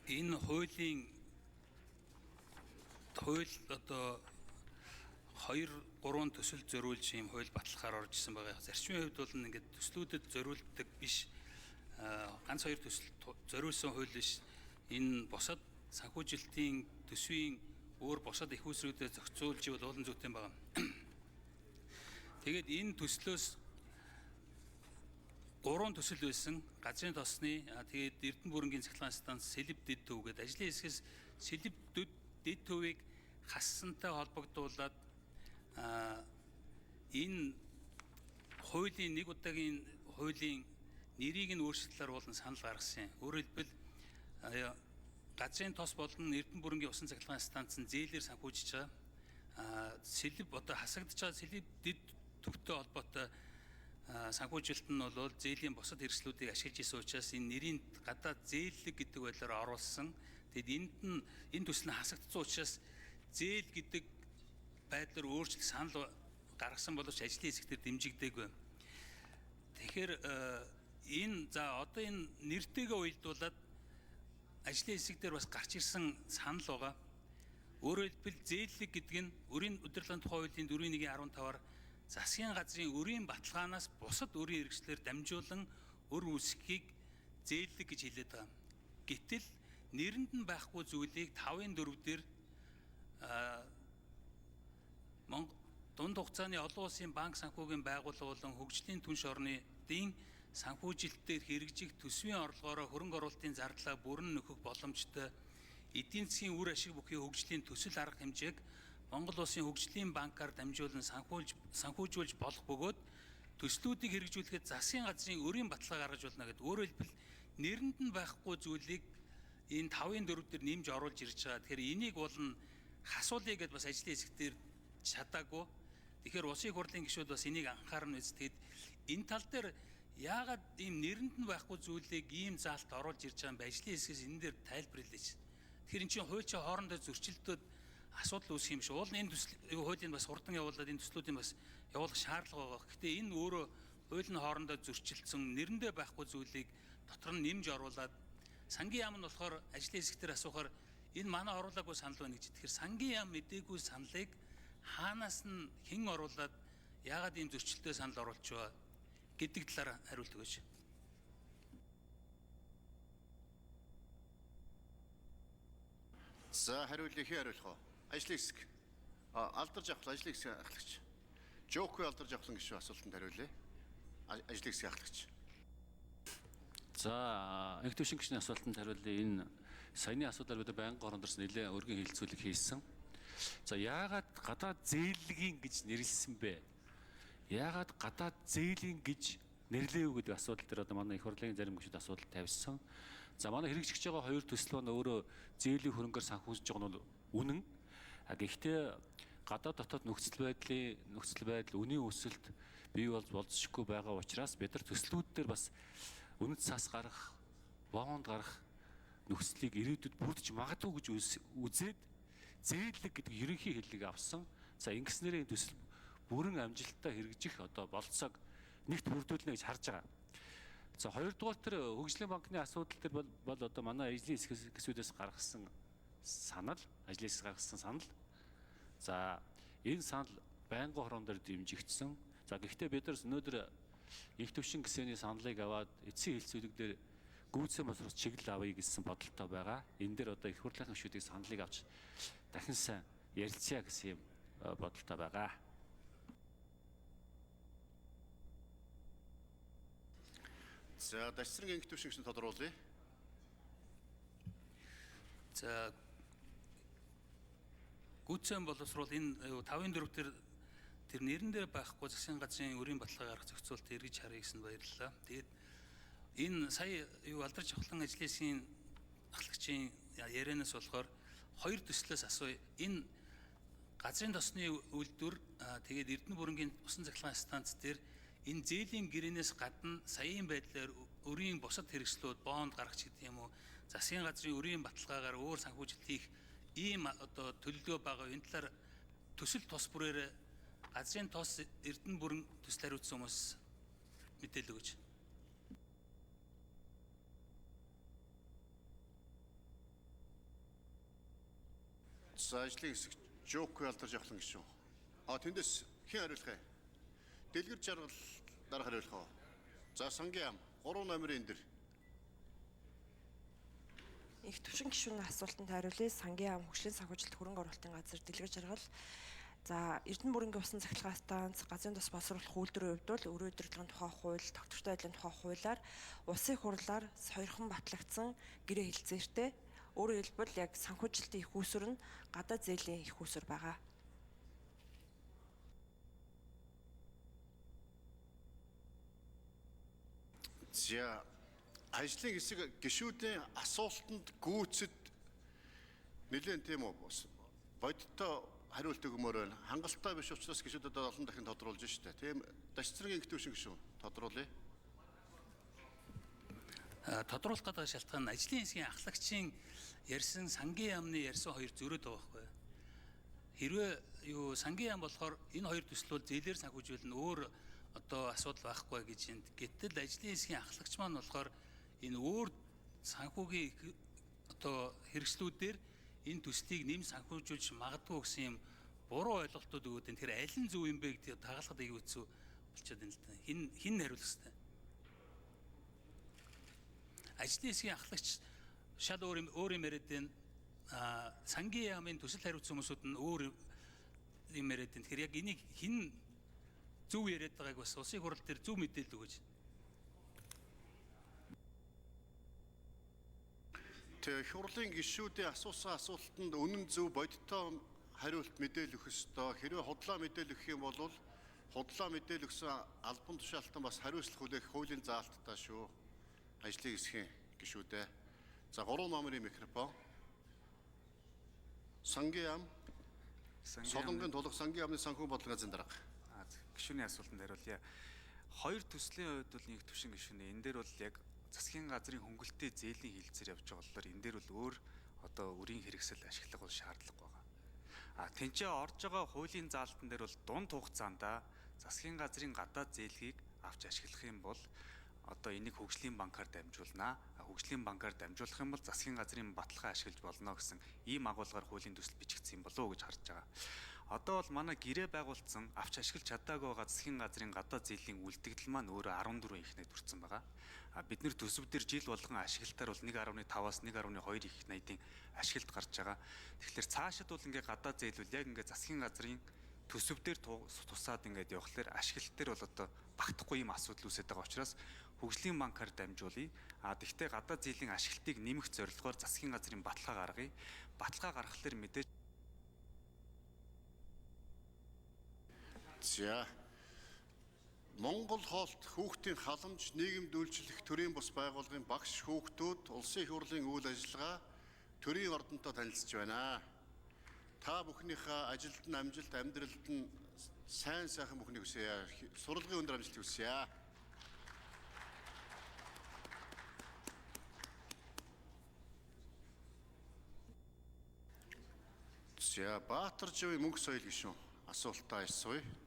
Энэ хуулийн хууль одоо 2 3 төсөл зориулж ийм хууль батлахаар орж исэн байгаа. Зарчмын хувьд бол ингээд төслүүдэд зориулдаг биш, ганц хоёр төсөл зориулсан хууль биш. Энэ бусад санхүүжилтийн төсвийн өөр бусад их үүсрүүдэд зохицуулж ивэл уулан зүйтэй байгаа. Тэгээд энэ төслөөс 3 төсөл байсан. Газрын тосны, тэгээд Эрдэнэ бүрэнгийн цахилгаан станц, Сэлэв дэд төв гэдэг ажлын хэсгээс Сэлэв дэд төвийг хассантай холбогдуулаад энэ хуулийн нэг удаагийн хуулийн нэрийг нь өөрчлөлөөр болон санал гаргасан. Өөрөөр хэлбэл газрын тос болон Эрдэнэ бүрэнгийн усан цахилгаан станц нь зээлээр санхүүжиж байгаа. Сэлэв одоо хасагдж байгаа Сэлэв дэд төвтэй холбоотой санхүүжилт нь бол зээлийн бусад хэрэгслүүдийг ашиглаж исэн учраас энэ нэрийн гадаад зээллэг гэдэг байдлаар оруулсан. Тэгэд энд нь энэ төсөл нь хасагдсан учраас зээл гэдэг байдлаар өөрчлөлт санал гаргасан боловч ажлын хэсэгтэр дэмжигдээгүй. Тэгэхээр энэ за одоо энэ нэртэйгээ уялдуулаад ажлын хэсэг дээр бас гарч ирсэн санал байгаа. Өөрөөр хэлбэл зээллэг гэдэг нь өрийн удирдлагын тухай хуулийн 4.1.15-аар засгийн газрын өрийн баталгаанаас бусад өрийн хэрэгслээр дамжуулан өр үүсгэхийг зээллэг гэж хэлээд байгаа. Гэтэл нэрэнд нь байхгүй зүйлийг 5-4 дээр дунд хугацааны олон улсын банк санхүүгийн байгууллага болон хөгжлийн түнш орнуудын санхүүжилтээр хэрэгжих төсвийн орлогоороо хөрөнгө оруулалтын зардлаа бүрэн нөхөх боломжтой эдийн засгийн үр ашиг бүхий хөгжлийн төсөл арга хэмжээг Монгол Улсын хөгжлийн банкар дамжуулан санхүүжүүлж болох бөгөөд төслүүдийг хэрэгжүүлэхэд засгийн газрын өрийн баталгаа гаргаж болно гэдэг. Өөрөөр хэлбэл нэрэнд нь байхгүй зүйлийг энэ 5-4 дээр нэмж оруулж ирж байгаа. Тэгэхээр энийг болно хасуулъя гэдээ бас ажлын хэсэг дээр чадаагүй. Тэгэхээр улсын хурлын гишүүд бас энийг анхаарна биз. Тэгэд энэ тал дээр яагаад ийм нэрэнд нь байхгүй зүйлийг ийм заалт оруулж ирж байгаа юм бэ? Ажлын хэсгээс энэ дээр тайлбарлаж. Тэгэхээр эн чинь хуульчаа хоорондоо зөрчилдөд асуудал үүсэх юм шиг. Уул нь энэ төсөл хуулийн бас хурдан явуулаад энэ төслүүдийн бас явуулах шаардлага байгаа. Гэхдээ энэ өөрөө хууль нь хоорондоо зөрчилдсөн нэрэндээ байхгүй зүйлийг дотор нь нэмж оруулаад сангийн яам нь болохоор ажлын хэсэг дээр асуухаар энэ манай оруулаагүй санал байна гэж. Тэгэхээр сангийн яам мдээгүй саналыг хаанаас нь хэн оруулаад яагаад ийм зөрчилтэй санал оруулчихваа гэдэг талаар хариулт өгөөч. За хариулъя, хэн хариулах вэ? Ажлын хэсэг. Алдар жавхлан ажлын хэсэг ахлагч. Жокгүй алдар жавхлан гишүүн асуултанд хариулъя. Ажлын хэсэг ахлагч. За их түвшин гишүүний асуултанд хариулъя. Энэ саяны асуудлаар бид байнгын хорон дээрс нэлээд өргөн хилцүүлэг хийсэн. За яагаад гадаад зээлгийн гэж нэрлсэн бэ? Яагаад гадаад зээлийн гэж нэрлэв гэдэг асуудал дээр одоо манай их хурлын зарим гишүүд асуудал тавьсан. За манай хэрэгжиж байгаа хоёр төсөл нь өөрөө зээлийн хөрөнгөөр санхүүжиж байгаа нь бол үнэн. Гэхдээ гадаад дотоод нөхцөл байдал, үнийн өсөлт бий болж болзошгүй байгаа учраас бид нар төслүүд дээр бас үнэт цаас гарах, бонд гарах нөхцөлийг ирээдүйд бүрдэж магадгүй гэж үзээд зээлэг гэдэг ерөнхий хэллэг авсан. За ингэснээрээ энэ төсөл бүрэн амжилттай хэрэгжих одоо болцоог нэгт бүрдүүлнэ гэж харж байгаа. За хоёрдугаар тэр хөгжлийн банкны асуудал дээр бол одоо манай ажлын хэсгүүдээс гаргасан санал, ажлын хэсгээс гаргасан санал. За энэ санал байнгын хорон дээр дэмжигдсэн. За гэхдээ бид нар өнөөдөр их түвшин гэсэний саналыг аваад эцсийн хэлцүүлэг дээр гүйцэн босрох чиглэл авъя гэсэн бодолтой байгаа. Энэ дээр одоо их хурлын гишүүдийн саналыг авч дахин сайн ярилцъя гэсэн юм бодолтой байгаа. За Дашцран инх түвшин гишүүн тодруулъя. За гүйцэн боловсруул энэ 5-4 дээр тэр нэрэн дээр байхгүй засгийн газрын өрийн баталгаа гаргах зохицуулалт эргэж харъя гэсэн баярлалаа. Тэгээд энэ сая юу алдар жавхлан ажлын хэсгийн ахлагчийн ярианаас болохоор хоёр төслөөс асууя. Энэ газрын тосны үйлдвэр тэгээд Эрдэнэ бүрэнгийн усан цахилгаан станц дээр энэ зээлийн гэрээнээс гадна саяын байдлаар өрийн бусад хэрэгслүүд бонд гаргах гэдэг юм уу засгийн газрын өрийн баталгаагаар өөр санхүүжилт хийх ийм одоо төлөвлөгөө байгаа. Энэ талаар төсөл тус бүрээр газрын тос Эрдэнэ бүрэн төсөл хариуцсан хүмүүс мэдээлэл өгөөч. За ажлын хэсэг Жокгүй алдар жавхлан гишүүн. А тэндээс хэн хариулах вэ? Дэлгэр жаргал дарах хариулах уу? За сангийн яам 3 номерын энэ дэр. Их төвшин гишүүний асуултанд хариулъя. Сангийн яам хөгжлийн санхүүжилт хөрөнгө оруулалтын газар Дэлгэр жаргал. За Эрдэнэ бүрэнгийн усан цахилгаан станц, газрын тус боловсруулах үйлдвэрийн хувьд бол өрөө удирдлагын тухай хууль, тогтвортой байдлын тухай хуулиар улсын хурлаар сойрхон батлагдсан гэрээ хэлцээртэй. Өөрөөр хэлбэл яг санхүүжилтийн их үүсвэр нь гадаад зээлийн их үүсвэр байгаа. За ажлын хэсэг гишүүдийн асуултанд гүйцэд нэлээд тийм үү бодиттой хариулт өгмөр байна. Хангалттай биш учраас гишүүдэд олон дахин тодруулж штэ. Тийм Дашцэргийн их төвшин гишүүн тодруулъя. Тодруулах гэдэг шалтгаан нь ажлын хэсгийн ахлагчийн ярьсан сангийн яамны ярьсан хоёр зөрөөд байгаа байхгүй. Хэрвээ юу сангийн яам болохоор энэ хоёр төсөл бол зээлээр санхүүжүүлнэ өөр одоо асуудал байхгүй гэж энд. Гэтэл ажлын хэсгийн ахлагч маань болохоор энэ өөр санхүүгийн одоо хэрэгслүүдээр энэ төслийг нэм санхүүжүүлж магадгүй гэсэн юм буруу ойлголтууд өгөөд байна. Тэгэхээр аль нь зөв юм бэ гэдгийг тагалахад аягүй хэцүү болчиход байна л да. Хин хин хариулах хэвтэй. Ажлын хэсгийн ахлагч шал өөр юм яриад байна. Сангийн яамын төсөл хариуцсан хүмүүсүүд нь өөр юм яриад байна. Тэгэхээр яг энийг хин зөв яриад байгааг бас улсын хурал дээр зөв мэдээлэл өгөөч. Тэг хурлын гишүүдийн асуусан асуултанд үнэн зөв бодиттой хариулт мэдээлэл өгөх ёстой. Хэрвээ худлаа мэдээлэл өгөх юм бол худлаа мэдээлэл өгсөн албан тушаалтан бас хариуцлага хүлээх хуулийн заалттай шүү. Ажлын хэсгийн гишүүдээ. За 3 номерын микрофон. Сангийн яам, Солонгын тулах сангийн яамны санхүү бодлогын газрын дарга. Гишүүний асуултанд хариулъя. Хоёр төслийн хувьд бол нэг төвшин гишүүний энэ дээр бол яг засгийн газрын хөнгөлөлттэй зээлийн хилцээр явж байгаа болохоор энэ дээр бол өөр одоо үрийн хэрэгсэл ашиглах бол шаардлагагүй байгаа. А тэнцээ орж байгаа хуулийн заалтан дээр бол дунд хугацаанд засгийн газрын гадаад зээлгийг авч ашиглах юм бол одоо энийг хөгжлийн банкар дамжуулнаа. Хөгжлийн банкар дамжуулах юм бол засгийн газрын баталгаа ашиглаж болно гэсэн ийм агуулгаар хуулийн төсөл бичигдсэн болов уу гэж харж байгаа. Одоо бол манай гэрээ байгуулсан авч ашиглаж чадаагүй байгаа засгийн газрын гадаад зээлийн үлдэгдэл маань өөрөө 14 их найд хүрсэн байгаа. А бид нэр төсөв дээр жил болгон ашиглалтаар бол 1.5-аас 1.2 их найдын ашиглалт гарч байгаа. Тэгэхээр цаашид бол ингээ гадаад зээлвэл яг ингээ засгийн газрын төсөв дээр тусаад ингээд явхлаар ашиглалт дээр бол одоо багтахгүй юм асуудал үүсээд байгаа учраас хөгжлийн банкар дамжуулъя. А тэгтээ гадаад зээлийн ашиглалтыг нэмэх зорилгоор засгийн газрын баталгаа гаргая. Баталгаа гаргахлаар мэдээж За Монгол хоолт хүүхдийн халамж нийгэмд үйлчлэх төрийн бус байгууллагын багш хүүхдүүд улсын их хурлын үйл ажиллагаа төрийн ордонтой танилцж байна. Та бүхнийхээ ажилд нь амжилт, амьдралд нь сайн сайхан бүхнийг хүсье. Сурлагын өндөр амжилт хүсье. За Баатарживын мөнх соёл гишүүн асуултаа асууя.